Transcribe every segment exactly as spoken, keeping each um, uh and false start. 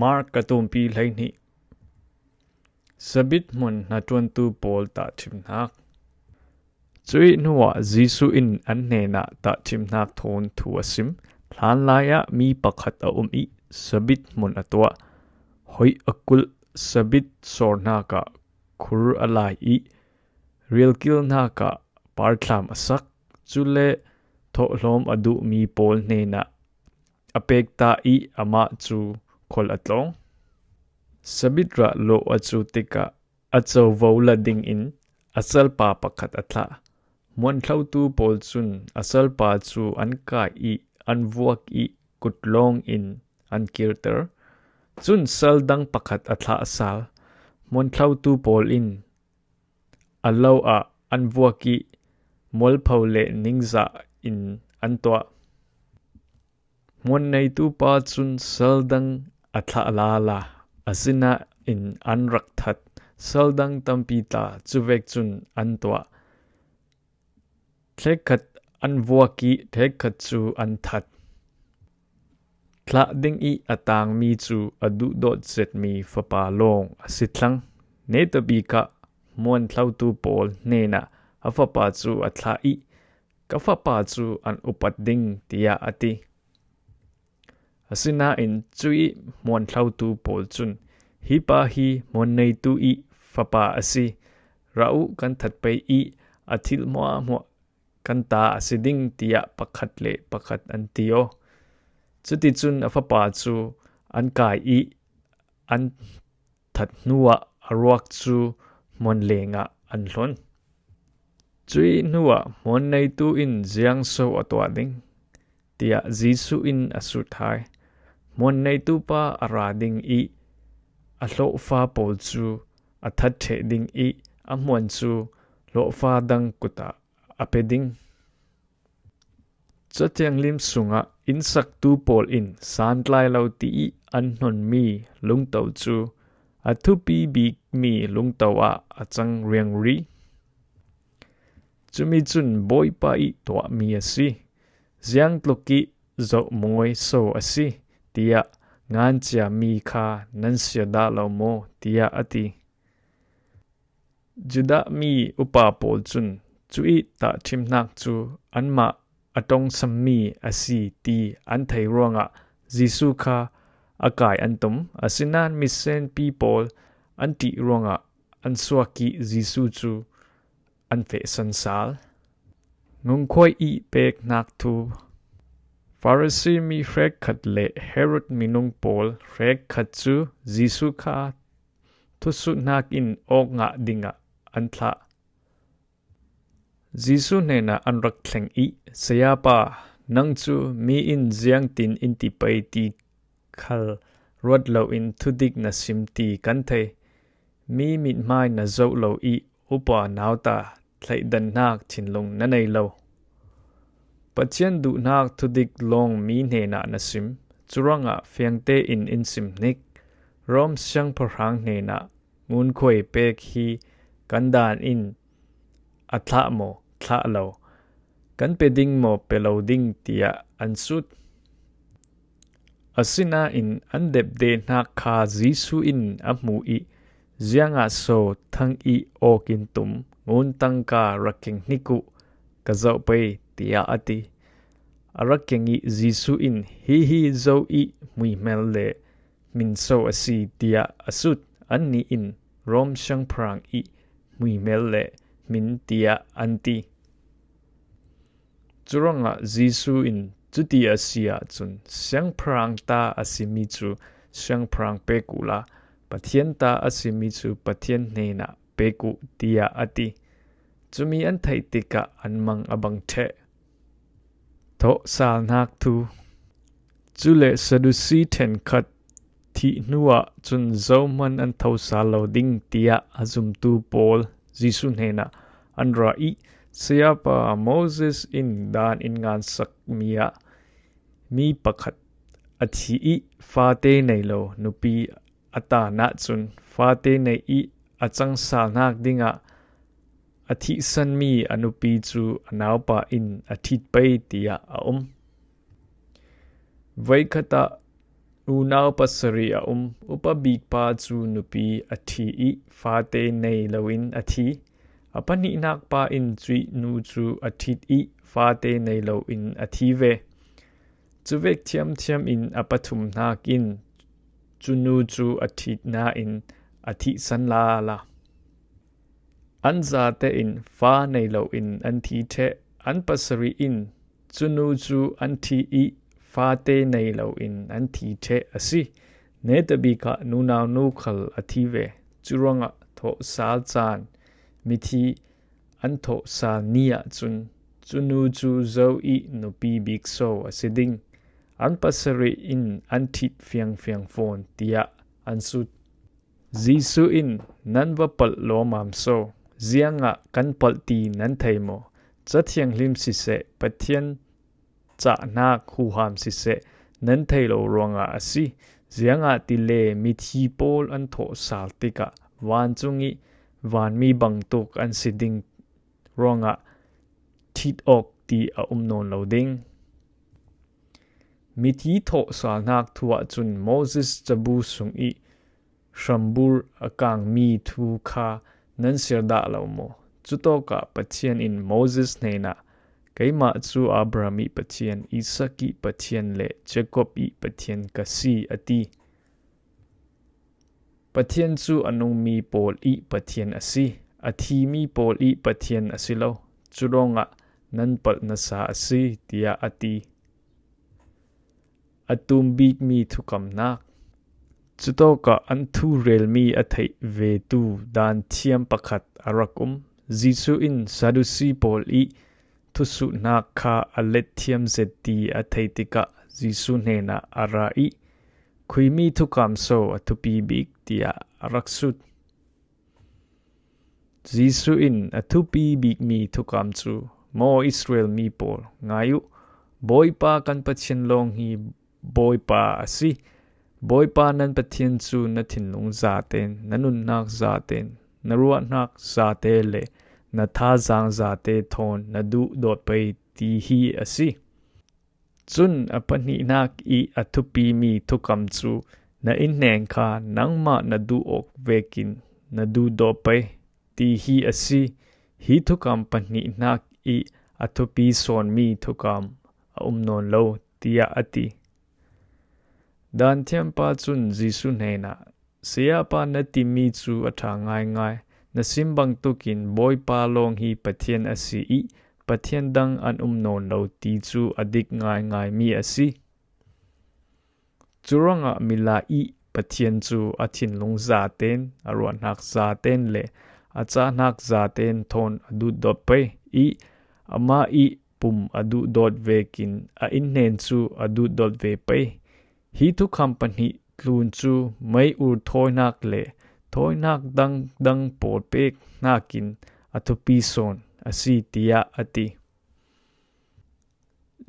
Mark a tumpi hleihnih. Sabbath hmun hnaṭuantu pawl tahṭhimhnak. Cuih hnuah Jesuh in an hnenah tahṭhimhnak thawn thu a sim. Hlanlai ah mi pakhat a um ih Sabbath hmun a tuah. Hoih a kulh, Sabbath sawrhnak ah khur a lai ih rialkilhnak ah parthlam a sak. Cule thawhlawm a duhmi pawl hnenah a pek ta ih amah cu khual a tlawng. Sabbath rah lawh a cu tikah a covo la dingin a salpa pakhat a thlah. Hmuanthlotu pawl cun a salpa cu an kai ih an vuak ih kut lawng in an kirter. Cun sal dang pakhat a thlah sal. Hmuanthlotu pawl in a lo ah an vuak ih mualpho le ningzah in an tuah. Hmuan neitu pa cun sal dang a thlah lala, a sinah in an rak that. Sal dang tampi tla cuvek cun an tuah. Hlekkhat an vuak ih hlekkhat cu an that. Thlah ding ih a tangmi cu a duhdawt zetmi fapa lawng a si thlang. Netabik ah hmuanthlotu pawl hnenah a fapa cu a thlah ih, "Ka fapa cu an upat ding," tiah a ti. Asinain cuih hmuanthlotu pawl cun, "Hi pa hi hmuan neitu ih fapa a si. Ra uh, kan that pei ih a thil hmuahhmuah kan ta a si ding," tiah pakhat le pakhat an ti aw. Cuticun a fapa cu an kai ih an that hnuah a ruak cu hmuan lengah an hlon. Cuih hnuah hmuan neitu in ziangso a tuah ding, tiah Jesuh in a sut hai. Hmuan neitu pa a ra ding ih a hlawhfa pawl cu a that ṭheh ding ih a hmuan cu hlawhfa dang kut ah a pe ding. Cathianghlim sungah innsaktu pawl in santlai lo tiih an hnonmi lungto cu a thupi bikmi lungto ah a cang riangri. Cumi cun Bawipa ih tuahmi a si. Ziangtluk ih zohmawi so a si, tiah ngan ciami kha nan sia dah lo maw? Tiah a ti. Judah mi upa pawl cun cuih tahṭhimhnak cu anmah a ṭongsammi a si ti an thei ruangah Jesuh kha a kai an tum. Asinain misenpi pawl an ṭih ruangah an suak ih Jesuh cu an fehsan sal. Ngungkhuai ih peknak thu. Farasi mi hrekkhat le Herod minung pawl hrekkhat cu Jesuh kha thusuhnak in awk ngah dingah an thlah. Jesuh hnenah an rak thleng ih, "Sayapa, nang cu mi in ziangtin in ti pei ti khal ruat loin thudik na sim ti kan thei. Mi mithmai na zoh lo ih upa nauta thleidannak thinlung na nei lo. Pathian duhnak thudik lawng mi hnenah na sim. Curuangah fiangte in in sim hnik. Rom siangpahrang hnenah ngunkhuai pek hi kan dan in a thlah maw, thlah lo, kan pe ding maw, pe lo ding?" tiah an sut. Asinain an depdehnak kha Jesuh in a hmuh ih, "Ziangah so thang ih awk in tum, ngun tangka rak keng hnik uh, ka zoh pei," tiah a ti. A rak keng ih Jesuh in, "Hihi zo ih hmuihmel le hmin so a si?" tiah a sut. Annih in, "Rom siangpahrang ih hmuihmel le hmin," tiah an ti. Curuangah Jesuh in, "Cuti a si ahcun siangpahrang ta a simi cu siangpahrang pek uhla, Pathian ta a simi cu Pathian hnenah pek uh," tiah a ti. Cumi an theih tikah an mang a bang ṭheh. Thawhsalnak thu. Cule Sadusi ṭhenkhat thih hnuah cun zohman an thosal lo ding tiah a zumtu pawl Jesuh hnenah an ra ih, "Sayapa, Moses in dan in ngansakmi ah mi pakhat a thi ih fate nei lo nupi a tan ahcun fate nei ih a cangsalnak dingah a thihsanmi a nupi cu a naupa in a ṭhit pei," tiah a um. Voikhat ah unau pasarih a um. Upa bikpa cu nupi a ṭhi ih fate nei loin a thi. A pahnihnak pa in cuih nu cu a ṭhit ih fate nei loin a thi ve. Cuvek thiamthiam in a pathumnak in cu nu cu a ṭhit nain a thihsan lala. An zate in fa nei loin an thi ṭheh. An pasarih in cu nu cu an ṭhi ih fate nei loin an thi ṭheh a si. Netabik ah nunau nu khal a thi ve. Curuangah thawhsal caan mithi an thawhsal ni ahcun cu nu cu zo ih nupi bik so a si ding. An pasarih in an ṭhit fiangfiang fawn, tiah an sut. Jesuh in, "Nan va palh lawmam so, ziangah kan palh ti nan thei maw? Ca thianghlim siseh, Pathian cahnak huham siseh, nan thei lo ruangah a si. Ziangahtile mithi pawl an thawhsal tikah vancung ih vanmi bangtuk an si ding ruangah ṭhit awk ti a um nawn lo ding." Mithi thawhsalnak thu ahcun Moses cabu sung ih hrambur a kangmi thu kha nan siar dah lo maw? Cutawkah Pathian in Moses hnenah, "Keimah cu Abraham ih Pathian, Isak ih Pathian le Jacob ih Pathian ka si," a ti. Pathian cu a nungmi pawl ih Pathian a si, a thimi pawl ih Pathian a si lo. Cu ruangah nan palh nasa a si, tiah a ti. A tum bikmi thukamnak. Cutawkah an thu relmi a theih vetu daan thiam pakhat a rak um. Jesuh in Sadusi pawl ih thusuhnak kha a let thiam zet ti a thei tikah Jesuh hnenah a ra ih, "Khuimi thukam so a thupi bik?" tiah a rak sut. Jesuh in a thupi bikmi thukam cu, "Maw Israel mi pawl, ngai uh, Bawipa kan Pathian lawng hi Bawipa a si. Bawipa nan Pathian cu na thinlung zaten, na nunnak zaten, na ruahnak zate le na thazaang zate thawn na duh dawt pei, ti hi a si." Cun a pahnihnak ih a thupimi thukam cu, "Na innhnen kha nangmah na duh awk vekin na duh dawt pei," ti hi a si. Hi thukam pahnihnak ih a thupi sawnmi thukam a um nawn lo, tiah a ti. Daan thiampa cun Jesuh hnenah, "Sayapa, na timi cu a ṭha ngaingai. Na sim bangtuk in Bawipa lawng hi Pathian a si ih Pathian dang an um nawn lo ti cu a dik ngaingaimi a si. Curuangah milai ih Pathian cu a thinlung zaten, a ruahnak zaten le a cahnak zaten thawn a duh dawt pei ih amah ih pum a duh dawt vekin a innhnen cu a duh dawt ve pei. Hi thukham pahnih tlun cu mei-ur thawinak le thawinak dangdang pawl pek hnakin a thupi sawn a si," tiah a ti.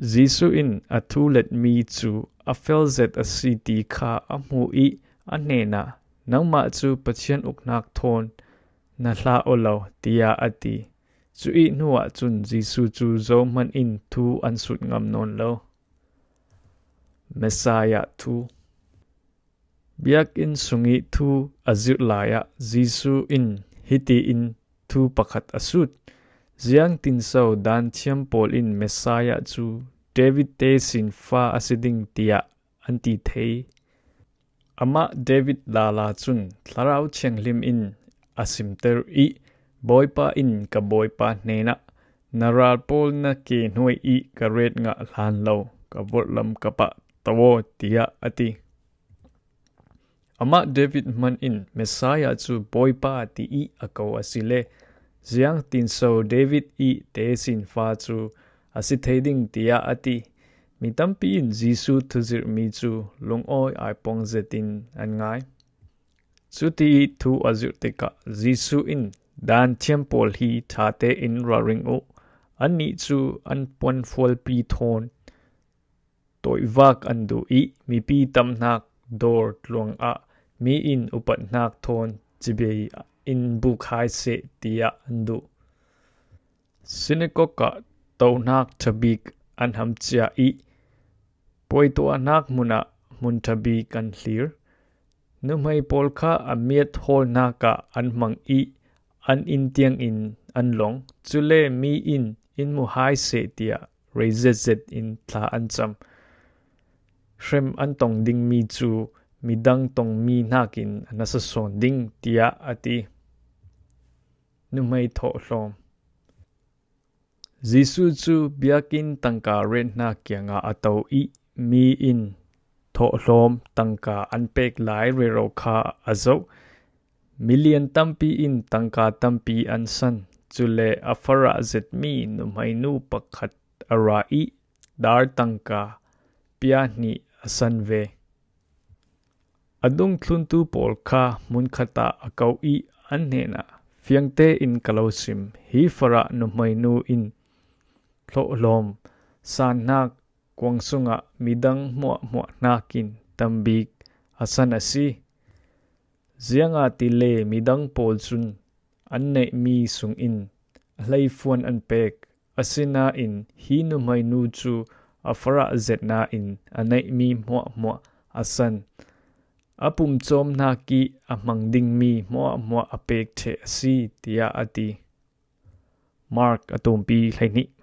Jesuh in a thu letmi cu a fel zet a si ti kha a hmuh ih a hnenah, "Nangmah cu Pathian uknak thawn na hlah aw lo," tiah a ti. Cuih hnuah cun Jesuh cu zohman in thu an sut ngam nawn lo. Messiah thu. Biakinn sungih thu a zirh laiah Jesuh in hiti in thu pakhat a sut. "Ziangtinso daan thiam pawl in Messiah cu David tesinfa a si ding tiah an ti thei? Amah David lala cun Thlarau Thianghlim in a simter ih, 'Bawipa in ka Bawipa hnenah, 'Na ral pawl na ke hnuai ih ka ret ngah hlan lo ka vorhlam ka pah to aw,' tiah a ti." Amah David hman in Messiah cu Bawipa tiih a ko asile, "Ziangtinso David ih tesinfa cu a si thei ding?" tiah a ti. Mi tampi in Jesuh thuzirhmi cu lungawi aipuang zetin an ngai. Cuti ih thu a zirh tikah Jesuh in, "Daan thiam pawl hi ṭha tein ralring uh. Annih cu an puanfualpi thawn toihvak an duh ih mipi tamhnak dawr tluangah mi in upatnak thawn cibei in buk hai seh tiah an duh. Sinagog ah tohnak ṭhabik an hamcia ih puaituahnak hmun ah hmun ṭha bik an thlir. Nuhmei pawl kha a miat hawlnakah an hmang ih an inn tiangin an lawng. Cule mi in in mu hai seh tiah rei zetzet in thla an cam. Hrem an tong dingmi cu midang tongmi hnakin a nasa sawn ding, tiah a ti. Nuhmei thawhlawm. Jesuh cu biakinn tangka retnak kiangah a to ih mi in thawhlawm tangka an pek lai rero kha a zoh. Milian tampi in tangka tampi an san. Cule a farah zetmi nuhmeinu pakhat a ra ih dar tangka pia hnih a san ve. A dungthluntu pawl kha hmunkhat ah a ko ih an hnenah, "Fiangte in ka lo sim, hi farah nuhmeinu in thawhlawm sannak kuang sungah midang hmuahhmuah hnakin tambik a san a si. Ziangahtile midang pawl cun an neihmi sungin a hleifuan an pek. Asinain hi nuhmeinu cu a farah zetna in a neihmi hmuahhmuah a san. A pumcawm hnak ih a hmang dingmi hmuahhmuah a pek ṭheh a si," tiah a ti. Mark a tumpi hleihnih.